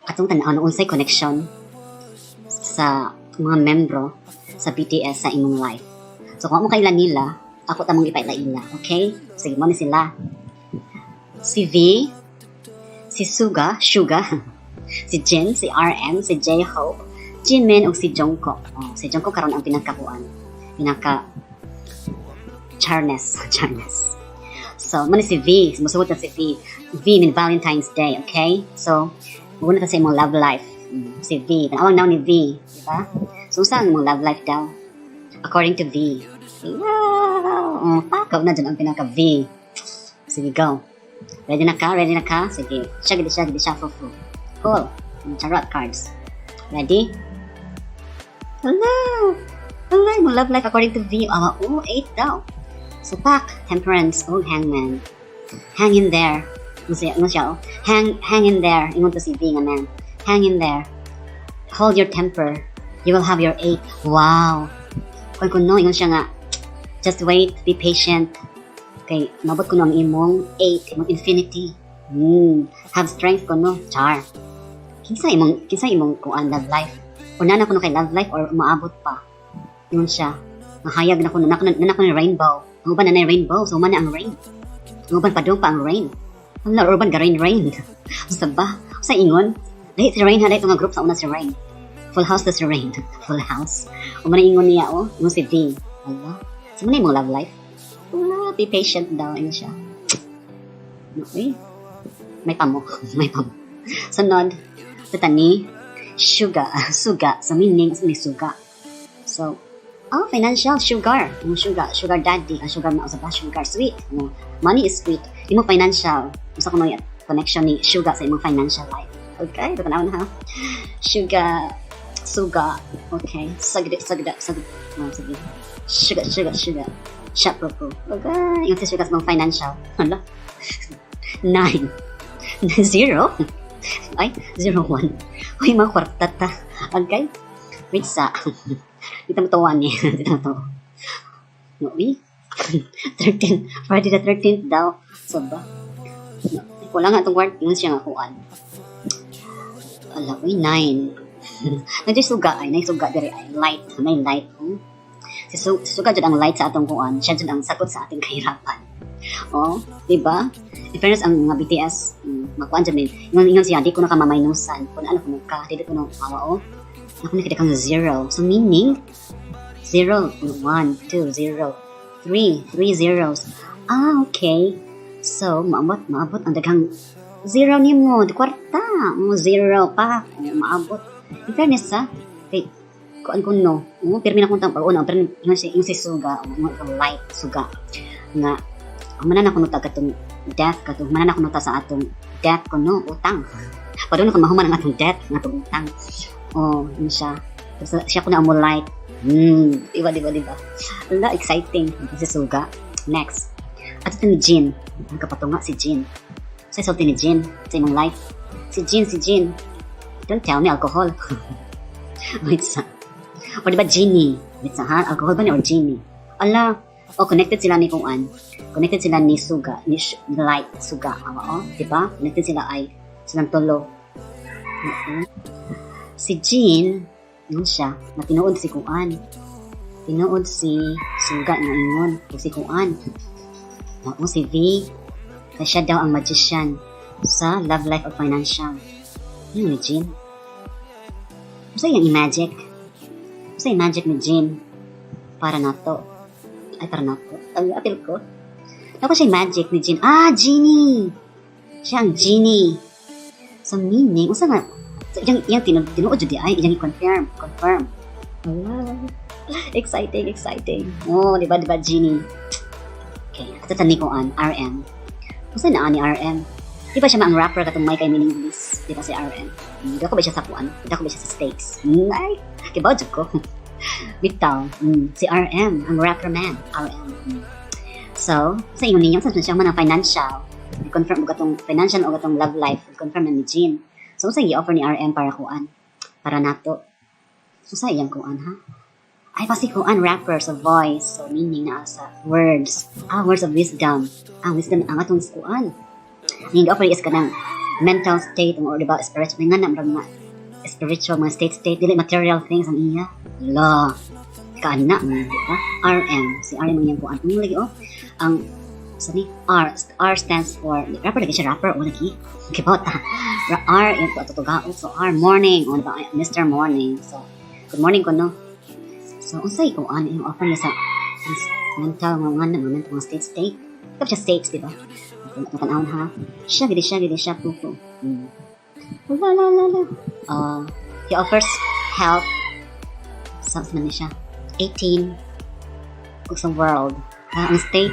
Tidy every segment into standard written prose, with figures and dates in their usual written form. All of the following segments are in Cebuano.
Atong tan-awon unsay connection sa mga membro sa BTS sa imong life. So kung mo kaila nila, ako tamong ipaila-ila, okay? Sige, mo ni sila. Si V, si Suga, Suga, si Jin, si RM, si J-Hope, Jimin, ug si Jungkook. Oh, si Jungkook karon ang pinakakuan. Pinaka Charnes, Charnes. So, mo ni si V, musugot na si V. V mean Valentine's Day, okay? So, muna ta sa imong love life. Si V, tan-awang now ni V, di ba? So, unsa ang imong love life daw? According to V. Wow! Oh, pakaw na dyan ang pinaka V. Sige, go. Ready na ka? Ready na ka? Sige. Siya, gidi siya, gidi siya, fufu. Cool. Tarot cards. Ready? Hello! Hello, imong love life according to V. Oh, 8 daw. So, pak, Temperance, oh, Hangman. Hang in there. Ano siya, oh? Hang in there. Ingon to si V nga man. Hang in there. Hold your temper. You will have your 8. Wow. Kung kuno, ingon siya nga, just wait, be patient. Kay, mabot kuno ang imong 8, imong infinity. Have strength kuno. Char. Kinsa imong kuan love life? Una na kuno kay love life or maabot pa? Ingon siya. Mahayag na kuno, na kuno rainbow. Ang uban na na rainbow, so man na ang rain. Ang uban padung pa ang rain. Ang uban ga rain rain. Sa ba? Sa ingon? Dahil si Rain ha, dahil nga group sa una si Rain. Full house to si Rain. Full house. Umana ingon niya, oh. Ingon si V. Allah. Sa man imong love life? Wala, be patient daw. Ingon siya. No, eh. May pamo. May pamo. Sunod, ito ni Suga. Suga. Sa meaning, sa ni suga. So, oh, financial, sugar. Yung sugar, sugar daddy. Ang sugar na, sa ba, sugar, sweet. No? Money is sweet. Imong financial. Unsa kuno connection ni Suga sa imong financial life? Okay, ito na ha. Suga, suga. Okay, sagdi, sagda, sagda. Oh, sige. Suga, suga, suga. Shapropo. Okay, yung si Suga sa imong financial. Hala. Nine. Zero? Ay, 0, 1. Uy, mga kwarta ta. Okay? Wait sa. Dito mo tuwan niya. Dito mo to. No, uy. 13. Friday the 13th daw. So ba? No, wala nga itong word. Yun siya nga kuan. Ala, uy, 9. Nagsuga ay, nagsuga diri ay light, may light. Si suga jud ang light sa atong kuan, siya jud ang sagot sa ating kahirapan. Oh, di ba? In fairness, ang mga BTS, makuan jud ni. Ingon ingon siya, di ko na ka mamainusan. Kung ano kuno ka, di ko na awa oh. Ako nakita kang zero. So meaning, zero, one, two, zero, three, three zeros. Ah, okay. So, maabot ang daghang zero nimo, di kwarta, mo zero pa, maabot. In fairness ha, kay kuan ko no, oh, pirmi na kong tang una, pero yung si suga, oh, yung light suga nga humana na kuno ta katong death katong humana na kuno ta sa atong death kuno utang. Padung na kun mahuman ang atong death nga atong utang. Oh, yun siya. Tapos siya ko na mo light. Diba, diba, diba? Ala, exciting. Si Suga. Next. At ito ni Jin. Ang kapatunga si Jin. Sa sulti ni Jin sa imong life. Si Jin, si Jin. Don't tell me alcohol. Wait sa. O di ba Genie? Wait sa ha? Alcohol ba ni or Genie? Ala, oh, connected sila ni Kuan. Connected sila ni Suga, ni Light Suga. Awa, oh, di ba? Connected sila ay silang tulo. Oo. Si Jin, yun siya, na tinuod si Kuan. Tinuod si Suga nga ingon, o si Kuan. Oo, si V. Kaya siya daw ang magician sa love life of financial. Yun ni Jin. Unsa yung i-magic? Unsa yung magic ni Jin? Para nato. Ay, para nato. Ay, apil ko. Tapos siya yung magic ni Jin. Ah, Genie! Siya ang genie. So, meaning, unsa nga, so, iyang tinuod jud di ay, iyang i-confirm. Confirm. Wow. Exciting, exciting. Oh, di ba, genie? Okay, ato ta ni kuan, RM. Unsa na ani RM? Di ba siya maang rapper katong may kay meaning English? Di ba si RM? Di ko ba siya sa kuan? Di ko ba siya sa States? Ay, kibaw jud ko. Bitaw. Si RM, ang rapper man, RM. So, sa ingon ninyo, sa siya man ang financial. I-confirm og atong financial o atong love life, i-confirm na ni Jean. So, sa i-offer ni RM para kuan? Para nato. So, sa iyang kuan, ha? Ay, pasi kuan, rapper sa voice. So, meaning na sa words. Ah, words of wisdom. Ah, wisdom ang atong kuan. Ang i-offer is kanang Mental state or, di ba, spiritual nga na murag mga spiritual mga state state, dili material things ang iya la kaana, di ba? RM, si RM ang iyang kuan. Ang lagi, oh, ang sa ni R, R stands for rapper lagi siya, rapper o lagi kibot. R yung tutugaot, so R, morning, o, di ba? Mr. Morning. So good morning ko, no? So unsay kuan yung offer niya sa mental nga mental nga state state. Ikaw siya states, di ba? Kung tanawon ha. Siya, gidi siya, gidi siya, pupo. La, la, la, la. He offers help sa naman siya. 18 ug sa world. Ah, ang state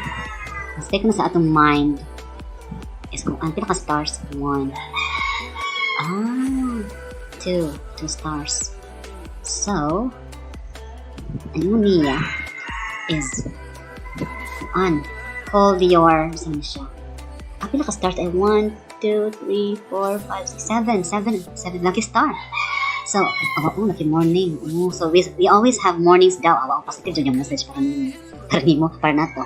na sa atong mind is kung ang pinaka stars, 1. Ah, 2, 2 stars. So, ang imo niya is on hold your saan siya? Ah, pila ka stars ay 1, 2, 3, 4, 5, 6, 7, 7, 7 lucky star. So, awa, oh, lucky morning. Oh, so we always have mornings daw. Awa, oh, positive jud yung message para nimo. Para nimo, para nato.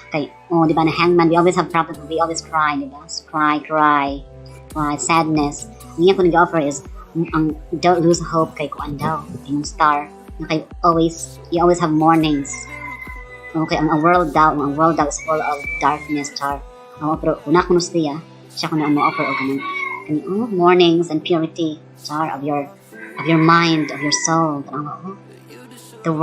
Kay, oh, di ba na Hangman, we always have problems, we always cry, di ba? Cry, cry, cry, sadness. Ang iya ko nag-offer is, ang don't lose hope kay kuan daw, yung star. Na kay always, you always have mornings. Okay, ang world daw is full of darkness, char. Oh, pero una ko siya, siya ko na mo offer og kanang kani, oh, mornings and purity, char, of your mind, of your soul. Tanawa, oh. The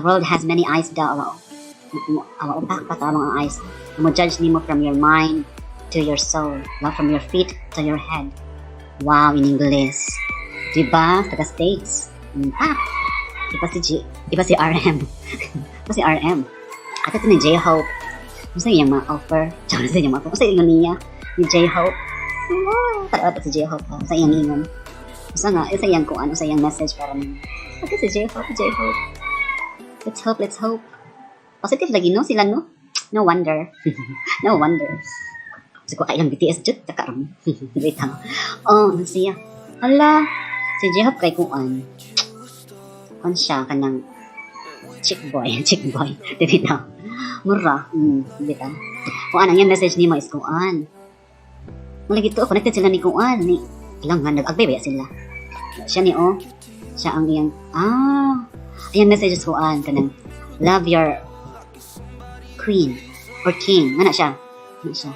world has many eyes daw. Awa, oh. Awa, oh, pak pa ang eyes. Mo judge nimo from your mind to your soul, not from your feet to your head. Wow, in English. Diba? Taga States. Pak. Iba si G, iba si RM. Iba si RM. At ito ni J-Hope. Unsa iyang ma-offer? Tsaka sa iyang ma-offer. Unsa iyang niya? Ni J-Hope. Wow. Tara si J-Hope. Oh. Unsa iyang ingon? Unsa nga? Unsa iyang kuan? Unsa iyang message para ni? Okay, si J-Hope. J-Hope. Let's hope, let's hope. Positive lagi, no? Sila, no? No wonder. No wonder. Kasi ko kailang BTS jud taka ron. Wait ha. Oh, ano siya? Hala. Si J-Hope kay kuan. Kuan siya kanang chick boy, chick boy. Di bitaw. Mura. Bitaw. Kuan ang iyang message nimo is kuan. Mula gito connected sila ni kuan ni ilang nga nag-agbay ba sila. Siya ni, oh. Siya ang iyang iyang message is kuan kanang love your queen or king. Nga na siya. Nga siya.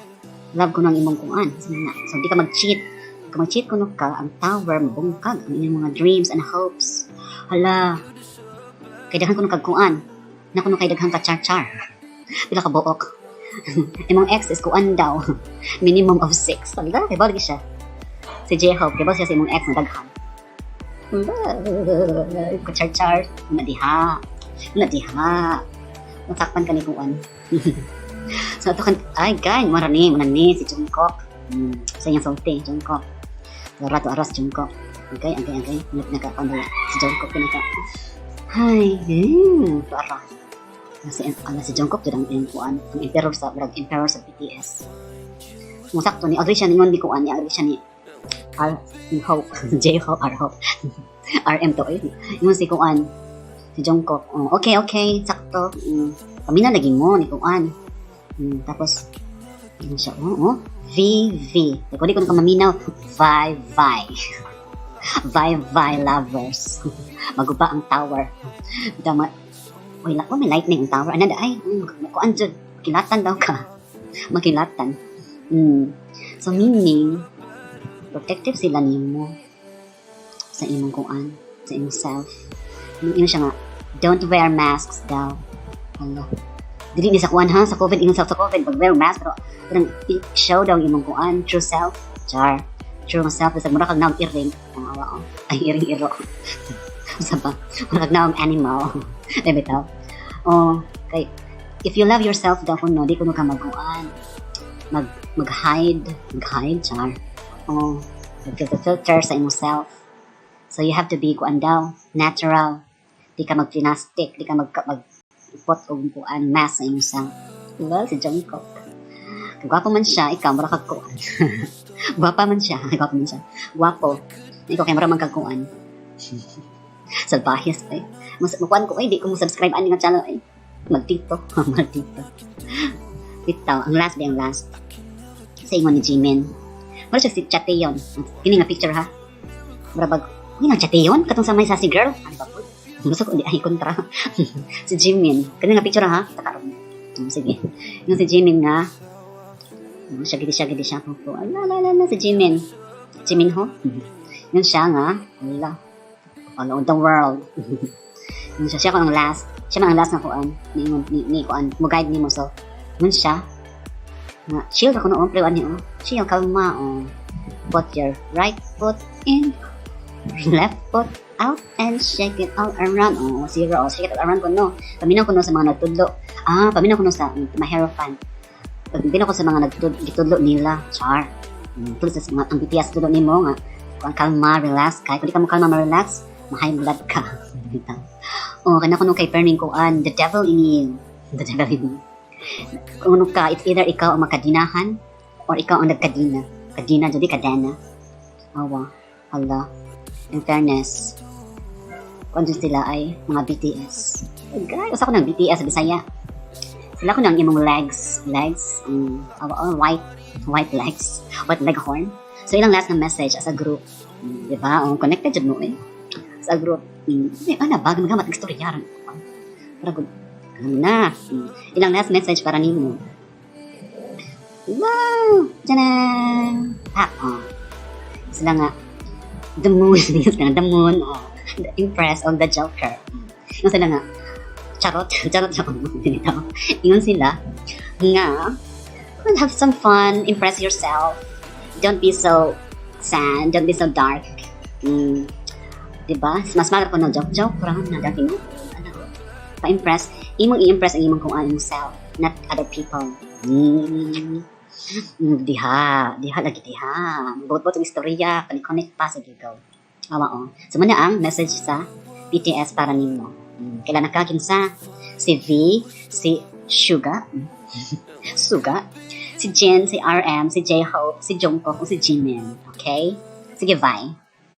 Love ko ng imong kuan. Na. So di ka mag-cheat. Kung mag-cheat kuno ka, ang tower mabungkag ang inyong mga dreams and hopes. Hala. Kay daghan kuno kag kuan. Na kuno kay daghan ka char-char. Pila ka buok. Imong ex is kuan daw. Minimum of 6. Hala, kay lagi siya. Si J-Hope, kay siya sa imong ex na daghan. Hala, ka-char-char. Una diha. Una diha. Masakpan ka ni kuan. So ito kan, ay guy, mura ni si Jungkook. Sa iyang sulti, Jungkook. Rato aras Jungkook. Okay. Naka, ano, si Jungkook pinaka. Hay, para. Si, ano, si Jungkook jud ang iyang kuan, ang emperor sa, murag emperor sa BTS. Mo sakto ni agree siya ningon ni kuan, ni agree siya ni R ni Hope, J Hope, R Hope. RM to eh. Ingon si kuan, si Jungkook. Oh, okay, sakto. Kami na lagi mo ni kuan. Tapos, yun siya, oh, V, V. Kung di ko na maminaw, Vi, Vi. Vi, Vi lovers. Maguba ang tower. Tama. Uy, oh, may lightning ang tower. Ano da, ay, kuan jud. Kilatan daw ka. Makilatan. So, meaning, protective sila nimo sa imong kuan, sa imong self. Ingon siya nga, don't wear masks daw. Hala. Dili ni sa kuan ha, sa COVID, ingon sa COVID, pag wear mask, pero parang i-show daw ang imong kuan, true self. Char. True self, bisag mura kag naog iring. Ang awa, oh. Ay, iring iro. Sa ba? Mura kag naog animal. Ay, bitaw. Oh, kay, if you love yourself daw kuno, di kuno ka maguan. Mag-hide, mag-hide, char. Oh, mag-filter sa imong self. So you have to be kuan daw, natural. Di ka mag-plastic, di ka mag put og kuan mask sa imong self. Well, si Jungkook. Kung gwapo man siya, ikaw mura kag kuan. Gwapa man siya, gwapo man siya. Gwapo. Ikaw kay mura man kag kuan. Salbahis eh. Mas mukuan ko ay di ko mo subscribe ani nga channel ay. Magtito, magtito. Bitaw, ang last di ang last. Sa ingon ni Jimin. Mura siya si Cha Tae-hyun. Kini nga picture ha. Mura bag, uy, nang Cha Tae-hyun? Katong sa may sassy girl? Ano ba po? Gusto ko, di ay kontra. Si Jimin. Kani nga picture ha? Takaroon. Sige. Yung si Jimin nga, siya gidi siya gidi siya po po. Ala, ala, ala, ala, si Jimin. Jimin ho? Yun siya nga. Ala. All over the world. Yun siya. Siya ko ang last. Siya man ang last na kuan. Ni kuan. Mo guide ni mo. So, yun siya. Nga, chill ako noon. Pero ano oh. Chill, kalma oh. Put your right foot in, left foot out, and shake it all around. Oh, zero. Oh, shake it all around ko no. Paminaw ko no sa mga nagtudlo. Ah, paminaw ko no sa my Hierophant. Paminaw ko sa mga nagtudlo, gitudlo nila. Char. Tulad sa mga ang BTS tudlo nimo nga kung kalma, relax ka. Kung di ka mo kalma, ma-relax, ma-high blood ka. Bitaw. Oh, kana kuno kay Perming kuan, the devil in you. The devil in you. Kung ano ka, it's either ikaw ang makadinahan or ikaw ang nagkadina. Kadina, jadi kadena. Awa, hala. In fairness, kung dyan sila ay mga BTS. Guys, usa ko ng BTS sa Bisaya. Sila ko ng imong legs. Legs, awa, oh, white, white legs. White leghorn. So, ilang last na message as a group. Di ba? Oh, connected jud mo eh. As a group. Eh, ana ba? Magamat istorya. Para good. Alam na. Ilang last message para nimo. Wow! Tchanan! Ah, oh. Sila nga, the moon, sila the moon, oh, the Empress of the Joker. Yung sila nga, charot, charot siya kung dito. Ingon sila, nga, well, have some fun, impress yourself, don't be so sad, don't be so dark. Diba? Mas mahal ko no, joke, joke, kurang na, dati mo. Ano, pa-impress, imong i-impress ang imong kung anong self, not other people. Diha, diha lagi diha. Buot-buot ang istorya, connect pa sa go. Awa oh. So muna ang message sa BTS para nimo. Kailan nakakinsa si V, si Suga, Suga, si Jin, si RM, si J-Hope, si Jungkook, si Jimin. Okay? Sige, bye.